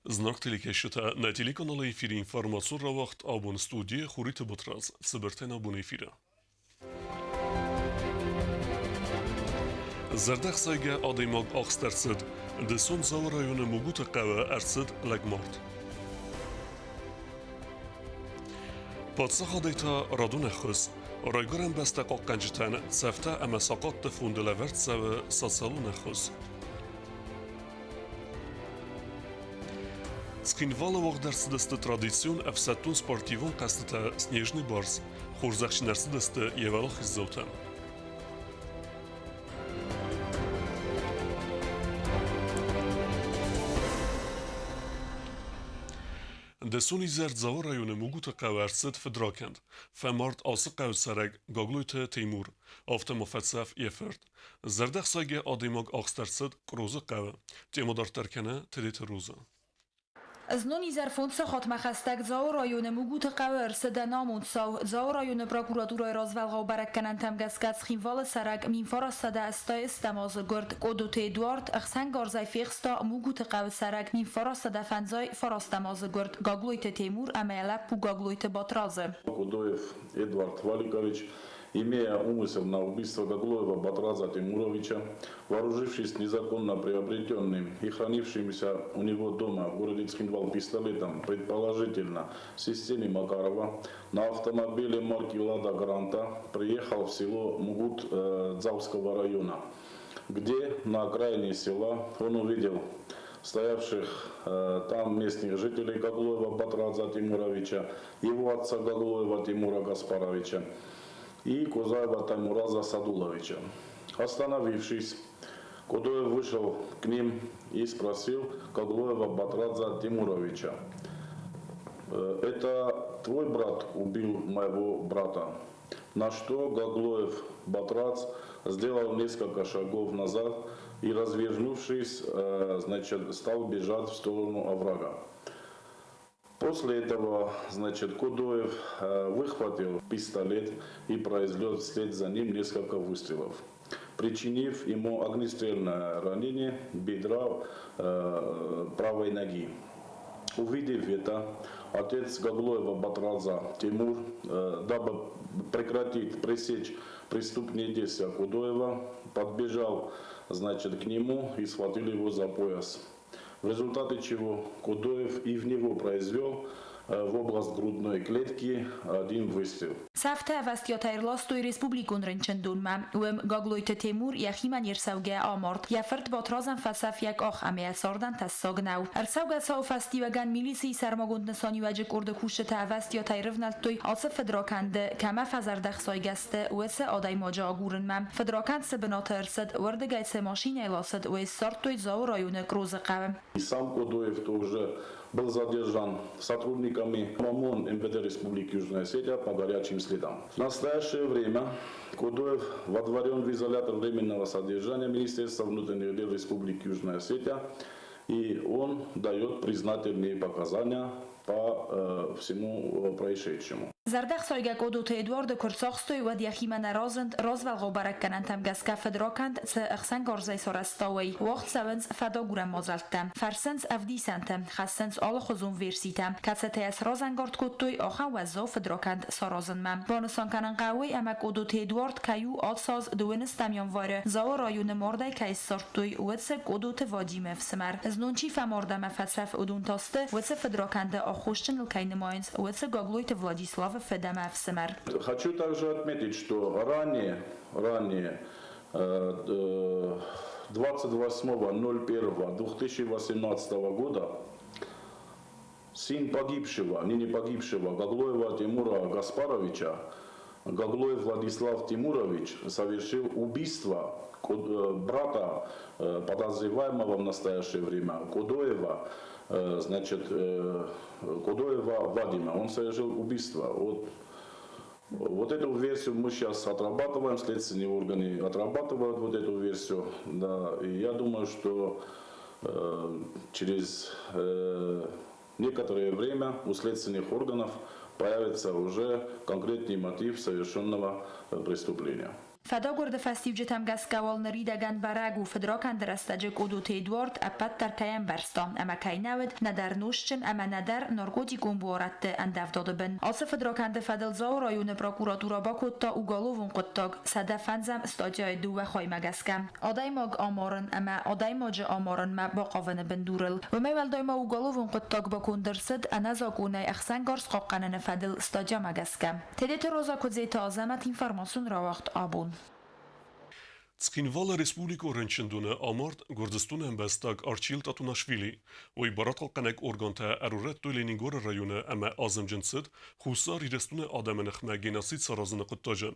Знаг телекӕсджытӕ, нӕ телеканалы эфиры информацион рауагъд абон студийы Хуриты Батрадз, цыбыртӕй нӕ абоны эфиры. Зӕрдӕхсайгӕ адӕймаг ахст ӕрцыд. Дысон Дзауы районы Мугуты хъӕуы ӕрцыд лӕгмард. Паддзахадӕй та радон ӕххуыс. Райгуырӕн бӕстӕ хъахъхъӕнджытӕн цӕфтӕ ӕмӕ сахъатты фонды лӕвӕрд цӕуы социалон ӕххуыс. Цхинвалы уагъд ӕрцыдысты традицион ӕфсӕддон-спортивон хъӕзтытӕ «Снежный барс», хорзӕхджын ӕрцыдысты йӕ уӕлахиздзаутӕ. Дысон изӕр Дзауы районы Мугуты хъӕуы ӕрцыд фыдракӕнд. Фӕмард ацы хъӕуы цӕрӕг Гаглойты Теймур. Афтӕ ма фӕцӕф йӕ фырт. Зӕрдӕхсайгӕ адӕймаг ахст ӕрцыд Кърозы хъӕуы. Тема дарддӕр кӕны Тедеты Роза. Знон изӕр фондз сахатмӕ хӕстӕг Дзауы районы Мугуты хъӕуы ӕрцыд ӕнамонд цау. Дзауы районы прокуратурӕйы развӕлгъау бӕрӕггӕнӕнтӕм гӕсгӕ Цхинвалы цӕрӕг 1981 азы гуырд Къодоты Эдуард ӕхсӕнгарзӕй фехста Мугуты хъӕуы цӕрӕг 1959 азы гуырд Гаглойты Темур ӕмӕ йӕ лӕппу Гаглойты Батрадзы. Кудоев Эдуард Валикович, имея умысел на убийство Гаглоева Батрадза Тимуровича, вооружившись незаконно приобретенным и хранившимся у него дома в городе Цхинвал пистолетом, предположительно, в системе Макарова, на автомобиле марки «Лада Гранта» приехал в село Мугут Дзауского района, где на окраине села он увидел стоявших там местных жителей Гаглоева Батрадза Тимуровича, его отца Гаглоева Тимура Гаспаровича и Козаева Таймураза Садуловича. Остановившись, Кудоев вышел к ним и спросил Гаглоева Батрадза Тимуровича: «Это твой брат убил моего брата?» На что Гаглоев Батрадз сделал несколько шагов назад и, развернувшись, значит, стал бежать в сторону оврага. После этого, значит, Кудоев выхватил пистолет и произвел вслед за ним несколько выстрелов, причинив ему огнестрельное ранение бедра правой ноги. Увидев это, отец Гаглоева Батрадза Тимур, дабы прекратить, пресечь преступные действия Кудоева, подбежал, значит, к нему и схватил его за пояс. В результате чего Кудоев и в него произвел в область грудной клетки один выстрел. Цӕфтӕ ӕвӕстиатӕй ӕрластой республикон рынчындонмӕ. Уым Гаглойты Темур йӕхимӕ не рцӕугӕ амард. Йӕ фырт Батрадзӕн фӕцӕф йӕ къах ӕмӕ йӕ цардӕн тӕссаг нӕу. Ӕрцӕугӕ цауы фӕстиуӕгӕн милицийы сӕрмагонд нысаниуӕджы къорды кусджытӕ ӕвӕстиатӕй рывнӕлдтой ацы фыдракӕнды, кӕмӕ фӕзӕрдӕхсайгӕ сты, уыцы адӕймаджы агурынмӕ. Фыдракӕнд цы бынаты ӕрцыд, уырдыгӕй цы машинӕйыл ацыд, уый ссардтой Дзауы районы Кърозы хъӕуы. И сам Кодоев тоже был задержан сотрудниками ОМОН МВД Республики Южная Осетия по горячим следам. В настоящее время Кодоев водворен в изолятор временного содержания Министерства внутренних дел Республики Южная Осетия, и он дает признательные показания по всему происшедшему. Зӕрдӕхсайгӕ Къодоты Эдуарды куы рцахстой, уӕд йӕхимӕ нӕ разынд, развӕлгъау бӕрӕггӕнӕнтӕм гӕсгӕ фыдракӕнд цы ӕхсӕнгарзӕй сарӕзта, уый. Уагъд цӕуынц фӕдагурӕн мадзӕлттӕ. Фӕрсынц ӕвдисӕнты, хӕссынц алыхуызон верситӕ, кӕцытӕ йӕ сразӕнгард кодтой ахӕм уӕззау фыдракӕнд саразынмӕ. Банысан кӕнын хъӕуы уый, ӕмӕ Къодоты Эдуард кӕй у ацы аз дыууынӕстӕм январы Дзауы районы мардӕй кӕй ссардтой, уыцы Къодоты Вадимы ӕфсымӕр. Знон чи фӕмард ӕмӕ фӕцӕф, уыдон та сты, уыцы фыдракӕнды аххосджыныл кӕй нымайынц, уыцы Гаглойты Владиславы фыд ӕмӕ ӕфсымӕр. Хочу также отметить, что ранее 28.01.2018 года сын погибшего, ныне погибшего Гаглоева Тимура Гаспаровича, Гаглоев Владислав Тимурович, совершил убийство брата подозреваемого в настоящее время, Кудоева, значит, Кудоева Вадима. Он совершил убийство. Вот эту версию мы сейчас отрабатываем, следственные органы отрабатывают вот эту версию. Да, и я думаю, что через некоторое время у следственных органов появится уже конкретный мотив совершенного преступления. Фӕдагуырды фӕстиуджытӕм гӕсгӕ уал ныридӕгӕн бӕрӕг у, фыдракӕнды рӕстӕджы Къодоты Эдуард ӕппӕт дӕр кӕй ӕмбӕрста ӕмӕ кӕй нӕ уыд нӕдӕр нозтджын ӕмӕ нӕдӕр наркотикон буарадты ӕндӕвдады бын. Ацы фыдракӕнды фӕдыл Дзауы районы прокуратурӕ бакодта уголовон хъуыддаг 105-ӕм статьяйы дыууӕ хаймӕ гӕсгӕ адӕймаг амарын ӕмӕ адӕймаджы амарынмӕ бахъавыны бындурыл. Уымӕй уӕлдай ма уголовон хъуыддаг баконд ӕрцыд ӕнӕзакъонӕй ӕхсӕнгарз хъахъхъӕныны фӕдыл статьямӕ гӕсгӕ. Тедеты Роза Куыдзеты Азӕмӕт информацион рауагъд абон. Цхинвалы республикон рынчындоны амард Гуырдзыстоны ӕмбӕстаг Арчил Татунашвили. Уый барадхъахъхъӕнӕг органтӕ ӕрурӕдтой Ленингоры районы ӕмӕ азымджын цыд Хуссар Ирыстоны адӕмы ныхмӕ геноцид саразыны хъуыддаджы.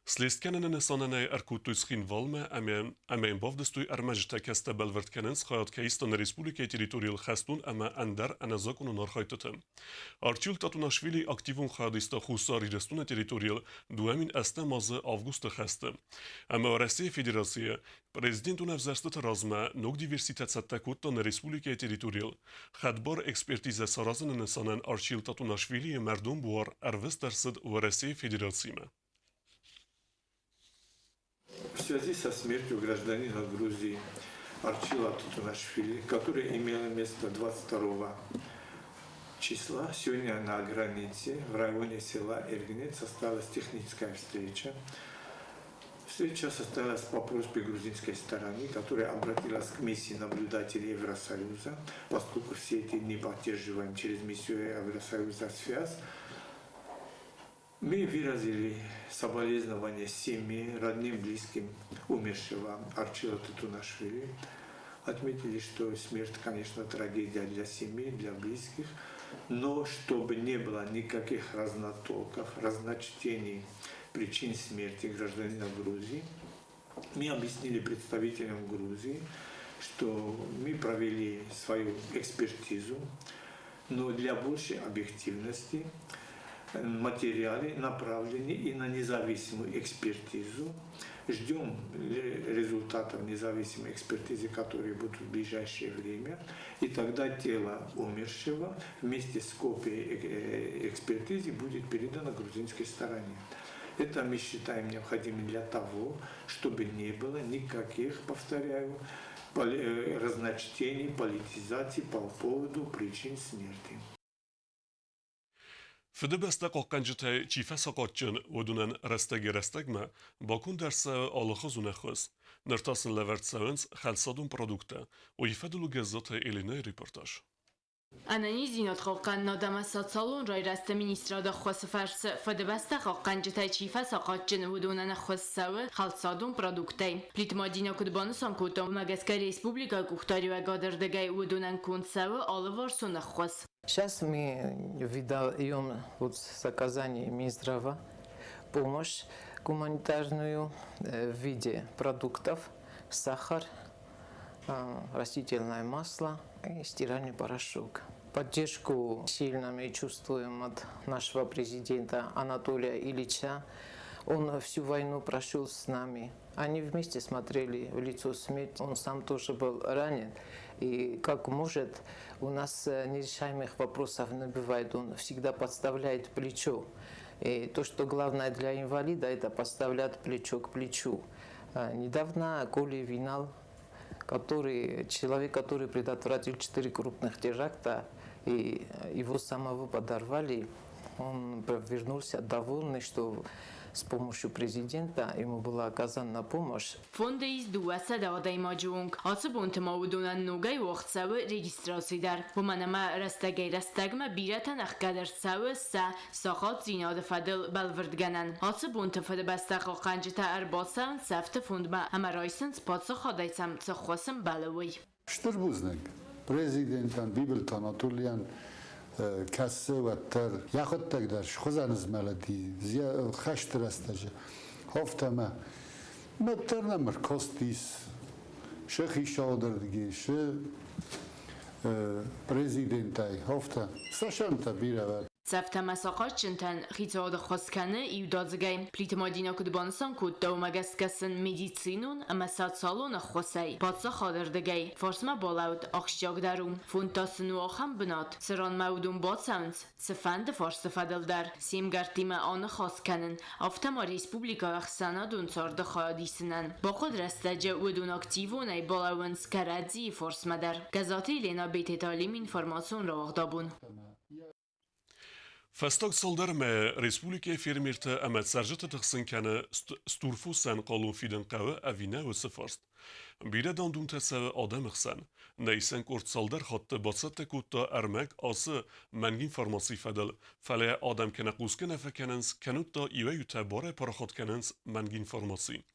Слесткӕныны нысанӕнӕй ӕркодтой Цхинвалмӕ ӕмӕ ӕмӕ йын бавдыстой ӕрмӕджытӕ, кӕцытӕ бӕлвырд кӕнынц хайад кӕй иста нӕ республикӕйы территорийыл хӕстон ӕмӕ ӕндӕр ӕнӕзакъонон архайдтыты. Арчил Татунашвили активон хайад иста Хуссар Ирыстоны территорийыл 2008 азы августы хӕсты. Ӕмӕ Уӕрӕсейы Федерацийы президентон ӕвзӕрстыты размӕ ног диверситӕ цӕттӕ кодта нӕ республикӕйы территорийыл. Хӕдбар экспертизӕ саразыны нысанӕн Арчил Татунашвилийы мӕрдон буар ӕрвыст ӕрцыд Уӕрӕсейы Федерацимӕ. В связи со смертью гражданина Грузии Арчила Тутунашвили, которая имела место 22 числа, сегодня на границе в районе села Эргнет состоялась техническая встреча. Встреча состоялась по просьбе грузинской стороны, которая обратилась к миссии наблюдателей Евросоюза, поскольку все эти дни поддерживаем через миссию Евросоюза связь. Мы выразили соболезнования семье, родным, близким умершего Арчила Тутунашвили. Отметили, что смерть, конечно, трагедия для семьи, для близких, но чтобы не было никаких разнотолков, разночтений причин смерти гражданина Грузии, мы объяснили представителям Грузии, что мы провели свою экспертизу, но для большей объективности материалы направлены и на независимую экспертизу. Ждем результатов независимой экспертизы, которые будут в ближайшее время. И тогда тело умершего вместе с копией экспертизы будет передано грузинской стороне. Это мы считаем необходимым для того, чтобы не было никаких, повторяю, разночтений, политизации по поводу причин смерти. Фыдыбӕстӕ хъахъхъӕнджытӕй чи фӕсахъатджын, уыдонӕн рӕстӕгӕй-рӕстӕгмӕ баконд ӕрцӕуы алыхуызон ӕххуыс. Ныр та сын лӕвӕрд цӕуынц хӕлцадон продукттӕ. Уый фӕдыл у Гӕззаты Еленӕйы репортаж. Ӕнӕниздзинад хъахъхъӕнынад ӕмӕ социалон райрӕзты министрады ӕххуысы фӕрцы Фыдыбӕстӕ хъахъхъӕнджытӕй чи фӕсахъатджын, уыдонӕн ӕххуыс цӕуы хӕлцадон продукттӕй. Плиты Мадинӕ куыд банысан кодта, уымӕ гӕсгӕ республикӕйы къухдариуӕгады ӕрдыгӕй уыдонӕн конд цӕуы алыварсон ӕххуыс. Сейчас мы выдаем вот с оказанием Минздрава помощь гуманитарную в виде продуктов, сахар, растительное масло и стиральный порошок. Поддержку сильно мы чувствуем от нашего президента Анатолия Ильича. Он всю войну прошел с нами. Они вместе смотрели в лицо смерть. Он сам тоже был ранен. И как может, у нас нерешаемых вопросов не бывает. Он всегда подставляет плечо. И то, что главное для инвалида, это подставлять плечо к плечу. Недавно Коля Винал, который, человек, который предотвратил четыре крупных теракта, и его самого подорвали, он вернулся довольный, что с помощью президента ему была оказана помощь. Фонды ис 200 адӕймаджы онг. Ацы бонты ма уыдонӕн ногӕй уагъд цӕуы регистраци дӕр. Уымӕн ӕмӕ рӕстӕгӕй-рӕстӕгмӕ бирӕтӕн ӕхгӕд ӕрцӕуы сӕ сахъатдзинады фӕдыл бӕлвырдгӕнӕн. Ацы бонты Фыдыбӕстӕ хъахъхъӕнджытӕ ӕрбацӕуынц сӕфты фондмӕ ӕмӕ райсынц паддзахадӕй сӕм цы ххуыс ӕмбӕлы, уый. Стыр бузныг президентӕн Бибылты Анатолийӕн, кӕцы уӕддӕр йӕхуыдтӕг дӕр схуызӕн змӕлыди хӕсты рӕстӕджы. Афтӕ мӕ дӕр нӕм ӕркастис сы хицауадӕрдыгӕй, сы президентӕй, афтӕ. Цасӕнтӕ бирӕ. Цӕфтӕ ӕмӕ сахъатджынтӕн хицауад ӕххуыс кӕны иудадзыгӕй. Плиты Мадинӕ куыд банысан кодта, уымӕ гӕсгӕ сын медицинон ӕмӕ социалон ӕххуысӕй паддзахады рдыгӕй фарсмӕ балӕуд ахсджиагдӕр у. Фонд та сын у ахӕм бынат, цыранмӕ уыдон бацӕуынц цыфӕнды фарсты фӕдыл дӕр се мгӕрттимӕ аныхас кӕнын, афтӕ ма республикӕйы ӕхсӕнадон царды хайад исынӕн. Бахъуыд рӕстӕджы уыдон активонӕй балӕууынц кӕрӕдзийы фарсмӕ дӕр. Гӕззаты Елена Бететы Алим информацион рауагъдабон. Фӕстаг цалдӕр мӕйы республикӕйы фермертӕ ӕмӕ цӕрджыты тыхсын кӕны стурфосӕн хъалон фидын хъӕуы ӕви нӕ уыцы фарст. Бирӕ дам-думтӕ цӕуы адӕмы хсӕн. Нӕ исӕн къорд цалдӕр хатты бацӕттӕ кодта ӕрмӕг ацы мӕнг информацийы фӕдыл, фӕлӕ адӕм кӕнӕ хъусгӕ нӕ фӕкӕнынц, кӕннод та иуӕй-иутӕ барӕй парахат кӕнынц мӕнг информаци.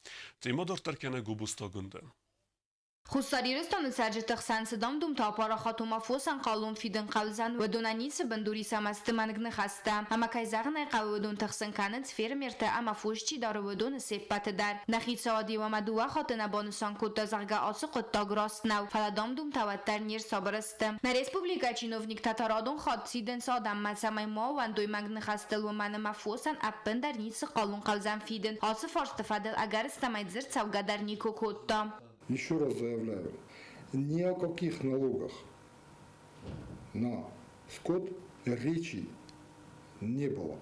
Темӕ дарддӕр кӕны Гобозты Агуындӕ. Хуссар Ирыстоны цӕрджыты хсӕн цы дам-думтӕ апарахат, уымӕ фосӕн хъалон фидын хъӕудзӕн, уыдонӕн ницы бындур ис ӕмӕ сты мӕнг ныхӕстӕ. Ӕмӕ кӕй зӕгъын ӕй хъӕуы, уыдон тыхсын кӕнынц фермертӕ ӕмӕ фос чи дары, уыдоны се ппӕты дӕр. Нӕ хицауад иу ӕмӕ дыууӕ хатты нӕ банысан кодта, зӕгъгӕ, ацы хъуыддаг раст нӕу, фӕлӕ дам-думтӕ уӕддӕр не рсабыр сты. Нӕ республикӕйы чиновниктӕ та радон хатт сидынц адӕммӕ, цӕмӕй ма ууӕндой мӕнг ныхӕстыл, уымӕн ӕмӕ фосӕн ӕппындӕр ницы хъалон хъӕудзӕн фидын. Ацы фарсты фӕдыл ӕгӕрыстӕмӕй дзырд цӕугӕ дӕр никуы кодта. Еще раз заявляю, ни о каких налогах на скот речи не было.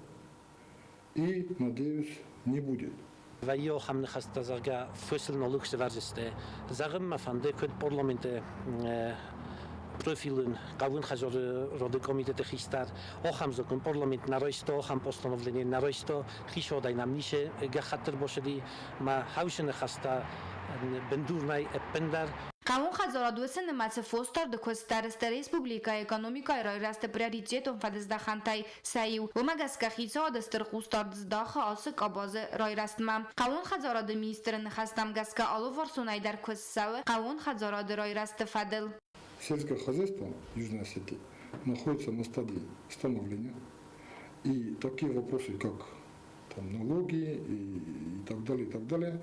И, надеюсь, не будет. Вӕййы ахӕм ныхӕстӕ, зӕгъгӕ, фосыл налог сӕвӕрдзысты. Зӕгъын мӕ фӕнды, куыд парламенты профилон хъӕууон хӕдзарады комитеты хистӕр, ахӕм закон парламент нӕ райста, ахӕм постановление нӕ райста, хицауадӕй нӕм ницы гӕххӕтт ӕрбацыди, мӕ хӕусы ныхӕстӕ бындур нӕй ӕппындӕр. Хъӕууон хӕдзарад уыцы нымӕцы фосдарды куыст дӕр сты республикӕйы экономикӕйы райрӕзты приоритетон фӕдыздӕхӕнтӕй сӕ иу. Уымӕ гӕсгӕ хицауады стыр хъусдард здахы ацы къабазы райрӕзтмӕ. Хъӕууон хӕдзарады министры ныхӕстӕм гӕсгӕ алыварсонӕй дӕр куыст цӕуы хъӕууон хӕдзарады райрӕзты фӕдыл. Сельское хозяйство Южной Осетии находится на стадии становления. И такие вопросы, как там, налоги и так далее, и так далее,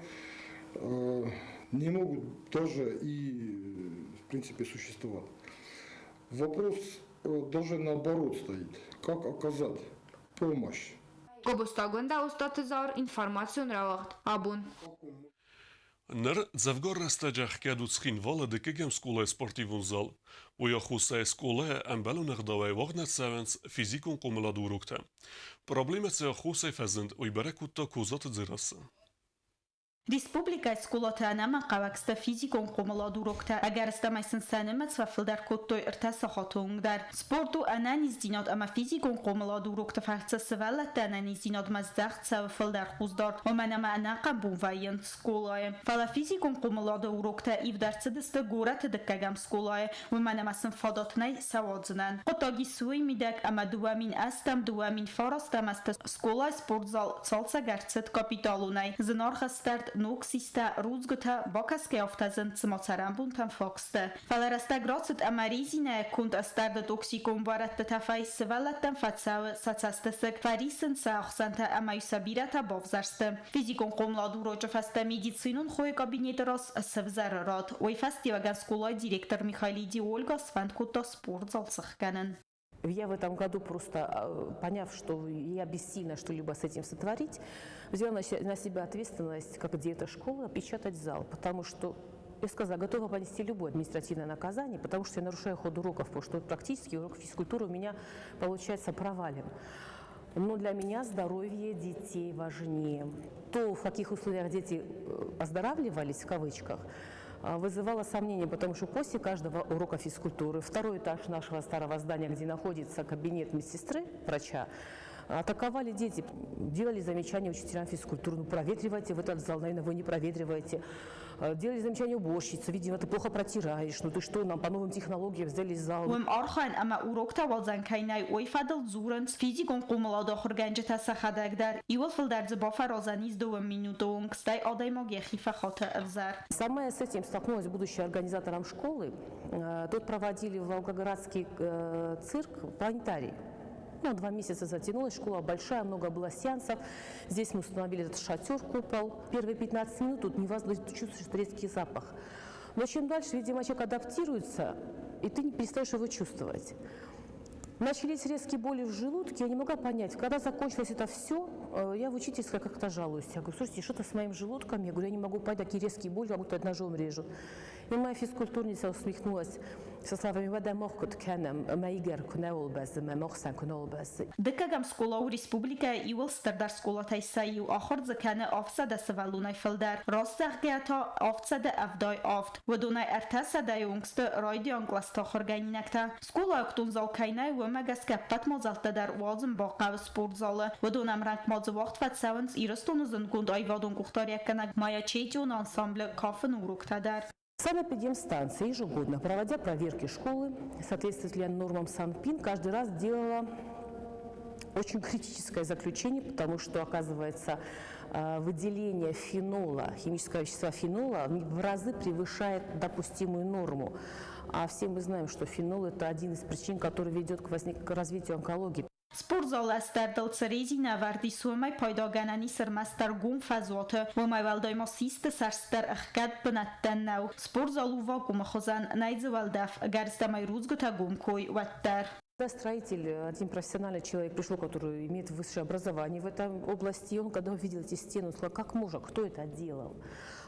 не могут даже и, в принципе, существовать. Вопрос даже наоборот стоит. Как оказать помощь? Гобозты Агуындӕ, Остъаты Зауыр, информацион рауагъд Абон. Ныр дзӕвгар рӕстӕджы ӕхгӕд у Цхинвалы дыккӕгӕм скъолайы спортивон зал. Уый аххосӕй скъолайы ӕмбӕлон ӕгъдауӕй уагъд нӕ цӕуынц физикон хъомылады уроктӕ. Проблемӕ цы аххосӕй фӕзынд, уый бӕрӕг кодта Козаты Дзерассӕ. Республикӕйы скъолаты ӕнӕмӕнгхъӕуӕг сты физикон хъомылады уроктӕ, ӕгӕрыстӕмӕй сын сӕ нымӕц фӕфылдӕр кодтой ӕртӕ сахаты онг дӕр. Спорт у ӕнӕниздзинад ӕмӕ физикон хъомылады урокты фӕрцы сывӕллӕтты ӕнӕниздзинадмӕ здӕхт цӕуы фылдӕр хъусдард, уымӕн ӕмӕ ӕнӕхъӕн бон вӕййынц скъолайы. Фӕлӕ физикон хъомылады уроктӕ ивд ӕрцыдысты горӕты дыккӕгӕм скъолайы, уымӕн ӕмӕ сын фадат нӕй сӕ уадзынӕн. Хъуыддаг ис уый мидӕг, ӕмӕ 2008-ӕм, 2009-ӕм азты скъолайы спортзал цалцӕг ӕрцыд капиталонӕй. Зынаргъ астӕрд, ног систӕ, рудзгуытӕ, бакӕсгӕ афтӕ зынд, цыма цӕрӕнбонтӕм фаг сты. Фӕлӕ рӕстӕг рацыд ӕмӕ резинӕйӕ конд астӕрды токсикон буарадты тӕфӕй сывӕллӕттӕн фӕцӕуы сӕ цӕстысыг, фӕрисынц сӕ ахсӕнтӕ ӕмӕ сӕ бирӕтӕ бавзӕрсты. Физикон хъомылады урочы фӕстӕ медицинон хойы кабинеты раз сӕвзӕры рад. Уый фӕстиуӕгӕн скъолайы директор Михайлиди Ольга сфӕнд кодта спортзал сыхгӕнын. Я в этом году просто, поняв, что я бессильна что-либо с этим сотворить, взяла на себя ответственность, как директор школы, опечатать зал, потому что я сказала, готова понести любое административное наказание, потому что я нарушаю ход уроков, потому что практически урок физкультуры у меня получается провален. Но для меня здоровье детей важнее. То, в каких условиях дети оздоравливались, в кавычках, вызывало сомнения, потому что после каждого урока физкультуры второй этаж нашего старого здания, где находится кабинет медсестры, врача, атаковали дети, делали замечания учителям физкультуры, ну проветривайте в этот зал, наверное, вы не проветриваете. Делали замечания уборщице, видимо, ты плохо протираешь, ну ты что, нам по новым технологиям сделали зал. Уым архайӕн ӕмӕ уроктӕ уадзӕн кӕй нӕй, уый фӕдыл дзурынц физикон хъомылады ахуыргӕнджытӕ сӕхӕдӕг дӕр. Иуыл фылдӕр дзы бафӕразӕн ис дыууӕ минуты онг, стӕй адӕймаг йӕхи фӕхаты ӕвзӕр. Сама я с этим столкнулась, будучи организатором школы. Тут проводили в Волгоградский цирк планетарий. Ну, 2 месяца затянулась, школа большая, много было сеансов. Здесь мы установили этот шатер, купол. Первые 15 минут тут невозможно, чувствуешь резкий запах. Но чем дальше, видимо, человек адаптируется, и ты не перестаешь его чувствовать. Начались резкие боли в желудке, я не могла понять. Когда закончилось это все, я в учительской как-то жалуюсь. Я говорю, слушайте, что-то с моим желудком. Я говорю, я не могу понять, такие резкие боли, как будто ножом режут. И моя физкультурница усмехнулась со словами «Уӕдӕ мах куыд кӕнӕм, мӕ игӕр куы нӕ бӕззы, мӕ махсӕн куы нал бӕззы». Дыккӕгӕм скъола у республикӕйы иууыл стырдӕр скъолатӕй сӕ иу, ахуыр дзы кӕны 700 сывӕллонӕй фылдӕр, раст зӕгъгӕйӕ та 777. Уыдонӕй 300-йы онг сты райдиан кълӕсты ахуыргӕнинӕгтӕ. Скъолайы актон зал кӕй нӕй, уымӕ гӕсгӕ ӕппӕт мадзӕлттӕ дӕр уадзын бахъӕуы спортзалы. Уыдон ӕмрӕнхъ ма дзы уагъд фӕцӕуынц Ирыстоны зындгонд аивадон къухдариуӕггӕнӕг Майя Четионы ансамблы кафыны уроктӕ дӕр. Санэпидемстанция ежегодно, проводя проверки школы, соответствует ли нормам СанПин, каждый раз делала очень критическое заключение, потому что, оказывается, выделение фенола, химического вещества фенола в разы превышает допустимую норму. А все мы знаем, что фенол – это один из причин, который ведет к развитию онкологии. Спортзалы астӕрдыл цы резинӕ ӕвӕрд ис, уымӕй пайдагӕнӕн ис ӕрмӕстдӕр гом фӕзуаты. Уымӕй уӕлдай ма систы сӕрст дӕр ӕхгӕд бынӕттӕн нӕу. Спортзал у вакуумы хуызӕн, нӕй дзы уӕлдӕф, ӕгӕрыстӕмӕй рудзгуытӕ гом кой, уӕддӕр. Да, строитель, один профессиональный человек пришел, который имеет высшее образование в этой области, и он, когда увидел эти стены, он сказал, как можно, кто это делал?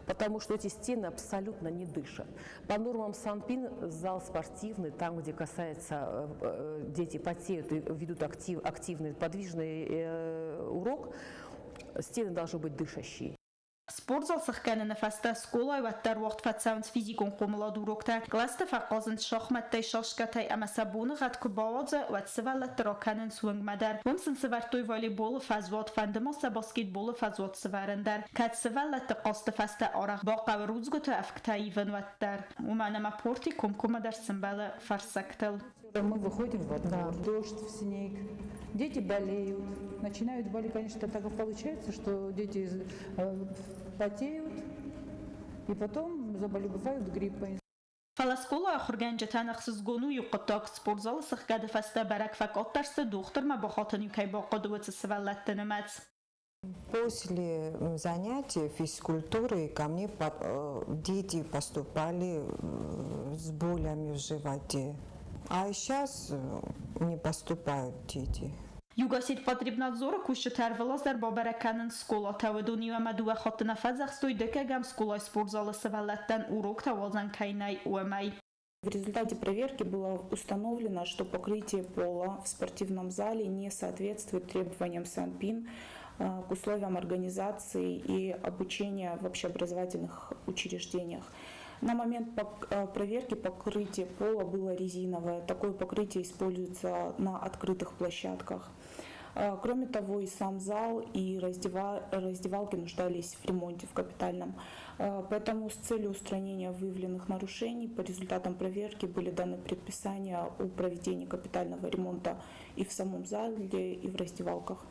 Потому что эти стены абсолютно не дышат. По нормам Санпин зал спортивный, там, где касается, дети потеют и ведут активный подвижный урок, стены должны быть дышащие. Спортзал сыхгӕныны фӕстӕ скъолайы уӕддӕр уагъд фӕцӕуынц физикон хъомылады уроктӕ. Кълӕсты фӕхъазынц шахмӕттӕй, шашкӕтӕй ӕмӕ сӕ боныгъӕд куы бауадза, уӕд сывӕллӕтты ракӕнынц уынгмӕ дӕр. Уым сын сывӕрдтой волейболы фӕзуат, фӕнды ма сӕ баскетболы фӕзуат сывӕрын дӕр. Кӕд сывӕллӕтты хъазты фӕстӕ арӕх бахъӕуы рудзгуыты ӕвгтӕ ивын, уӕддӕр. Уымӕн ӕмӕ порти комкоммӕ дӕр сымбӕлы фӕрсӕгтыл. Мы выходим во двор, дождь в снег, дети болеют, начинают болеть, конечно, так и получается, что дети потеют и потом заболевают гриппом. Фӕлӕ скъолайы ахуыргӕнджытӕн ӕхсызгон у иу хъуыддаг: спортзалы сыхгӕды фӕстӕ бӕрӕг фӕкъаддӕр сты, дохтырмӕ бахатын-иу кӕй бахъуыд, уыцы сывӕллӕтты нымӕц. После занятий физкультуры ко мне дети поступали с болями в животе. А сейчас не поступают дети. Югосельпотребнадзоры кусджытӕ ӕрвылаз дӕр бабӕрӕг кӕнынц скъолатӕ. Уыдон иу ӕмӕ дыууӕ хатты нӕ фӕдзӕхстой, дыккӕгӕм скъолайы спортзалы сывӕллӕттӕн уроктӕ уадзӕн кӕй нӕй, уымӕй. В результате проверки было установлено, что покрытие пола в спортивном зале не соответствует требованиям Санпин к условиям организации и обучения в общеобразовательных учреждениях. На момент проверки покрытие пола было резиновое. Такое покрытие используется на открытых площадках. Кроме того, и сам зал, и раздевалки нуждались в ремонте, в капитальном. Поэтому с целью устранения выявленных нарушений по результатам проверки были даны предписания о проведении капитального ремонта и в самом зале, и в раздевалках.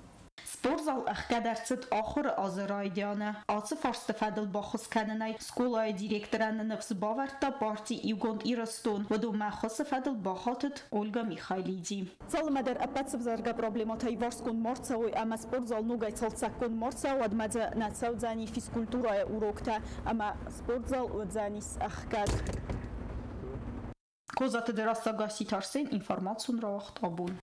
Спортзал ӕхгӕд ӕрцыд ахуыры азы райдианы. Ацы фарсты фӕдыл баххуыс кӕнынӕй скъолайы директорӕн ныфс бавӕрдта парти Иугонд Ирыстон. Уыдонмӕ ӕххуысы фӕдыл бахатыд Ольга Михайлиди. Цалынмӕ дӕр ӕппӕт сывзаргӕ проблемӕтӕ иуварсгонд ма рцӕуой ӕмӕ спортзал ногӕй цалцӕггонд ма рцӕуа, уӕдмӕ дзы нӕ цӕудзӕни физкультурӕйы уроктӕ ӕмӕ спортзал уыдзӕнис ӕхгӕд. Козаты Дзерассӕ, Гасситы Арсен, информацион рауагъд Абон.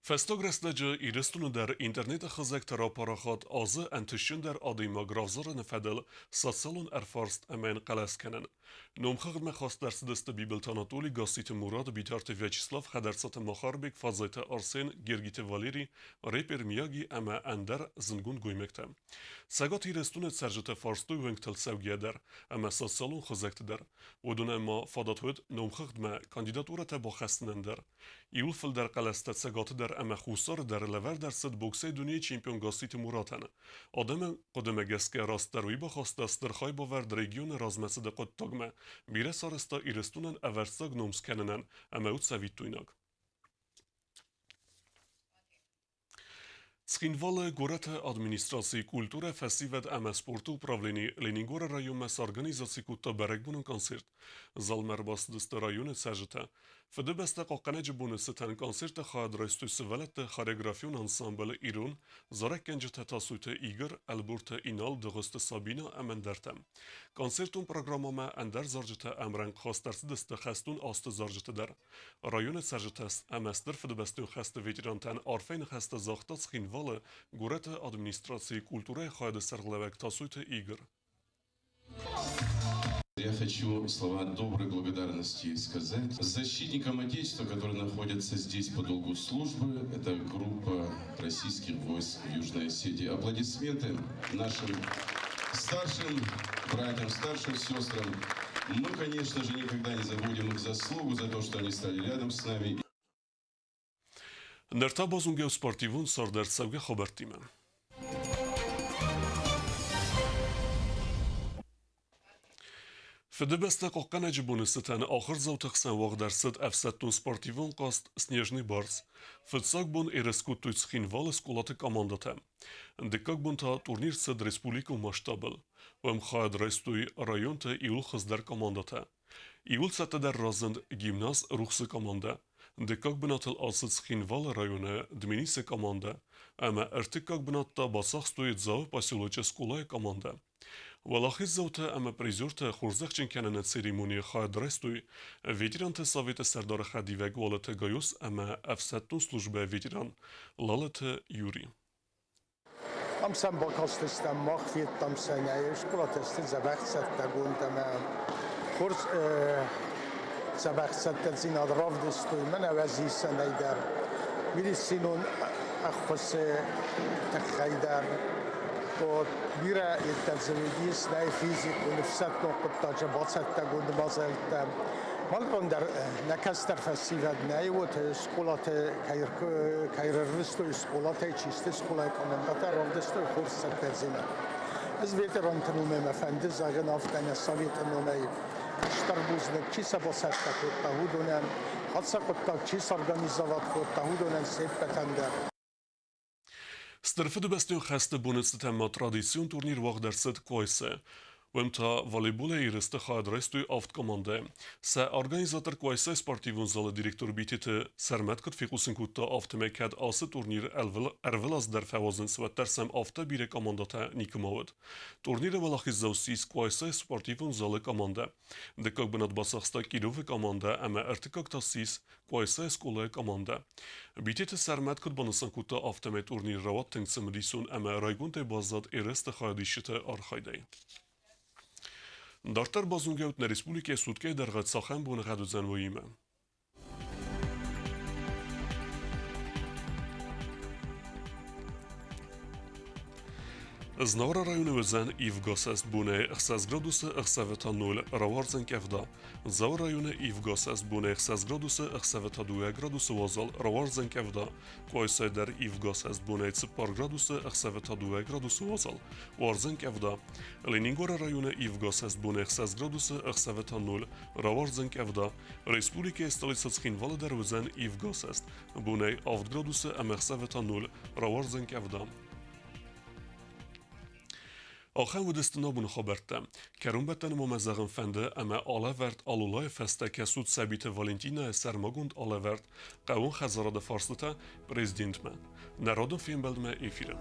Фӕстаг рӕстӕджы Ирыстоны дӕр интернеты хызӕгты рапарахат азы ӕнтыстджындӕр адӕймаг равзарыны фӕдыл социалон ӕрфарст ӕмӕ йын хъӕлӕс кӕнын. Номхыгъдмӕ хаст ӕрцыдысты Бибылты Анатоли, Гасситы Мурат, Битарты Вячеслав, Хӕдӕрцаты Махарбег, Фадзайты Арсен, Гергиты Валери, рэпер Мияги ӕмӕ ӕндӕр зындгонд гоймӕгтӕ. Цӕгат Ирыстоны цӕрджытӕ фарстой уӕнгтыл цӕугӕ дӕр ӕмӕ социалон хызӕгты дӕр. Уыдонӕн ма фадат уыд номхыгъдмӕ кандидатурӕтӕ бахӕссынӕн дӕр. Иуыл фылдӕр хъӕлӕстӕ Цӕгаты дӕр ӕмӕ Хуссары дӕр лӕвӕрд ӕрцыд боксӕй дунейы чемпион Гасситы Муратӕн. Адӕмы хъуыдымӕ гӕсгӕ растдӕр уый бахаста стыр хайбавӕрд регионы размӕцыды хъуыддагмӕ, бирӕ сарӕзта Ирыстонӕн ӕвӕрццаг ном скӕнынӕн ӕмӕ у цӕвиттойнаг. Цхинвалы горӕты администрацийы культурӕ, фӕсивӕд ӕмӕ спорты управлени Ленингоры районмӕ сорганизаци кодта бӕрӕгбонон концерт. Залмӕ ӕрбацыдысты районы цӕрджытӕ. Фыдыбӕстӕ хъахъхъӕнӕджы боны цытӕн концерты хайад райстой сывӕллӕтты хореографион ансамблы Ирон, зарӕггӕнджытӕ Тасойты Игорь, Ӕлборты Инал, Дыгъуызты Сабина ӕмӕ ӕндӕртӕ. Концертон программӕмӕ ӕндӕр зарджытӕ ӕмрӕнхъ хаст ӕрцыдысты хӕстон азты зарджыты дӕр. Районы цӕрджытӕ ӕмӕ Стыр Фыдыбӕстӕйон хӕсты ветерантӕн арфӕйы ныхӕстӕ загъта Цхинвалы горӕты администрацийы культурӕйы хайады сӕргълӕууӕг Тасойты Игорь. Я хочу слова доброй благодарности сказать защитникам Отечества, которые находятся здесь по долгу службы. Это группа российских войск в Южной Осетии. Аплодисменты нашим старшим братьям, старшим сестрам. Мы, конечно же, никогда не забудем их заслугу за то, что они стали рядом с нами. Ныр та базонгӕ спортивон цардӕрцӕугӕ хабӕрттимӕ. Фыдыбӕстӕ хъахъхъӕнӕджы боны цытӕн ахуырдзауты хсӕн уагъд ӕрцыд ӕфсӕддон-спортивон хъазт «Снежный барс». Фыццаг бон ерыс кодтой Цхинвалы скъолаты командӕтӕ. Дыккаг бон та турнир цыд республикон масштабыл. Уым хайад райстой районты иууыл хуыздӕр командӕтӕ. Иууыл цӕттӕдӕр разынд гимназ «Рухсы» командӕ. Дыккаг бынатыл ацыд Цхинвалы районы Дменисы командӕ ӕмӕ ӕртыккаг бынат та бацахстой Дзауы поселочы скъолайы командӕ. Уӕлахиздзаутӕ ӕмӕ призертӕ хорзӕхджын кӕныны церемонийы хайад райстой ветеранты советы сӕрдары хӕдивӕг Уалыты Гайоз ӕмӕ ӕфсӕддон службӕйы ветеран Лалыты Юрий. Ам сӕм бакастыстӕм, мах федтам сӕ нӕ скъолатӕ сты дзӕбӕх цӕттӕгонд ӕмӕ хорз дзӕбӕх цӕттӕдзинад равдыстой мӕнӕ уӕзисӕнӕй дӕр, медицинон ӕххуысы тыххӕй дӕр. Вот бирӕ йедтӕ дзы уыдис, нӕй физикон, ӕфсӕддон хъуыддаджы бацӕттӕгонд мадзӕлттӕ. Мӕлгъон дӕр нӕ кӕстӕр фӕсивӕд нӕй, вот скъолаты кӕй рарвыстой скъолатӕй чи сты, скъолайы командӕтӕ равдыстой хорз цӕттӕдзинад. Ӕз ветеранты номӕй мӕ фӕнды зӕгъын афтӕ нӕ советы номӕй стыр бузныг, чи сӕ бацӕттӕ кодта, уыдонӕн, хӕццӕ хъуыддаг чи сорганизовать кодта, уыдонӕн се ппӕтӕн дӕр. Стыр Фыдыбӕстӕйон хӕсты боны цытӕн ма традицион турнир уагъд ӕрцыд Къуайсы. Уым та волейболӕй ерысты хайад райстой авд командӕ. Сӕ организатор Къуайсайы спортивон залы директор Битеты Сӕрмӕт куыд фехъусын кодта, афтӕмӕй кӕд ацы турнир ӕрвылаз дӕр фӕуадзынц, уӕддӕр сӕм афтӕ бирӕ командӕтӕ никуыма уыд. Турниры уӕлахиздзау ссис Къуайсайы спортивон залы командӕ. Дыккаг бынат бацахста Кировы командӕ ӕмӕ ӕртыккаг та ссис Къуайсайы скъолайы командӕ. Битеты Сӕрмӕт куыд банысан кодта, афтӕмӕй турнир рауад тынг цымыдисон ӕмӕ райгондӕй баззад ерысты хайадисджыты архайдӕй. Дарддӕр базонгӕут нӕ республикӕйы суткӕйы дӕргъы цахӕм боныгъӕд уыдзӕн, уыимӕ. Знауыры районы уыдзӕн ивгӕ сӕст бонӕй 6 градусы, ӕхсӕвы та 0, рауардзӕн къӕвда. Дзауы районы ивгӕ сӕст бонӕй 6 градусы, ӕхсӕвы та 2 градусы уазал, рауардзӕн къӕвда. Къуайсайы дӕр ивгӕ сӕст бонӕй 4 градусы, ӕхсӕвы та 2 градусы уазал, уардзӕн къӕвда. Ленингоры районы ивгӕ сӕст бонӕй 6 градусы, ӕхсӕвы та 0, рауардзӕн къӕвда. Республикӕйы столицӕ Цхинвалы дӕр уыдзӕн ивгӕ сӕст бонӕй 7 градусы ӕмӕ ӕхсӕвы та 0, рауардзӕн къӕвда. Ахӕм уыдысты ногбоны хабӕрттӕ. Кӕронбӕттӕны ма мӕ зӕгъын фӕнды, ӕмӕ алӕвӕрд Алулайы фӕстӕ кӕсут сабиты Валентинӕйы сӕрмагонд алӕвӕрд хъӕууон хӕдзарады фарстытӕ президентмӕ. Народон фембӕлдмӕ эфиры.